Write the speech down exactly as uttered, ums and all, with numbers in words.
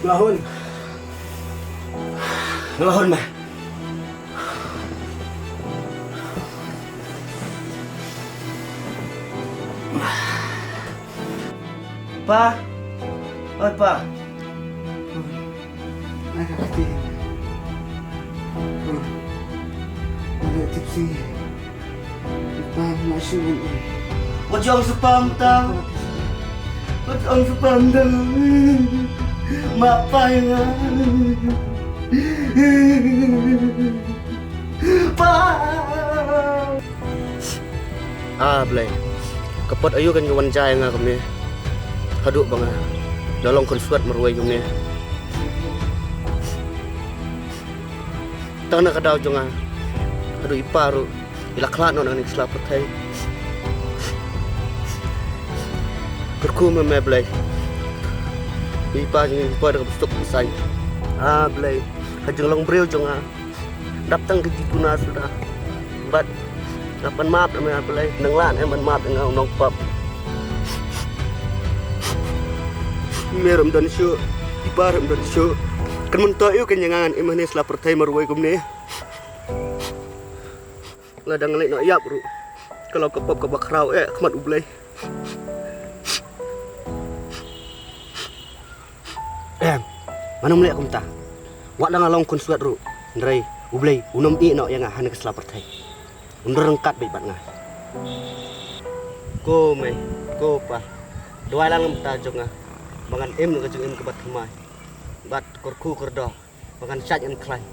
Nga hun. Nga hun me. Pa. Oi pa. Ai ka kti. Ai ka tipsi. Pa ma shu. Wat jong su pam ta. Wat jong su pam ta. Ma pai nga. Pa. Ah Blei. Ka pot aïu kan wan jai nga kumne. Haduh ba nga da long khun suat marwei kumne. Tang na ka daw jong nga. Haduh i pa ruh i la khlad noh na kane ka sla pyrthei. Kyrkhu ma me Blei. I pa jong nga i pa da ka bsuk bsain. Ah Blei. Ha jinglong briew jong nga. Dap tang ka jingtuna suda. Bad nga pan map ïa me Blei, nang lah em pan map ïa nga u nongpop. Me ruh ym don shuh, i pa ruh ym don shuh. Kan mynta ïa u kan ïa nga ngan im hangne sla pyrthei marwei kumne. Lada nga leit noh ïap ruh ka long ka pop kaba khraw eh ha khmat U Blei. Em, ngan ym leh kumta. Wat la nga long khun suat ruh, hynrei U Blei un ym ïeh noh ïa nga ha kane ka sla pyrthei. Un don ryngkat beit bad nga. Ko mei, ko pa, duwai lang mynta jong nga ba ngan im noh ka jingim kaba thymmai bad kyrkhu kyrdoh ba ngan shait ngan khlaiñ.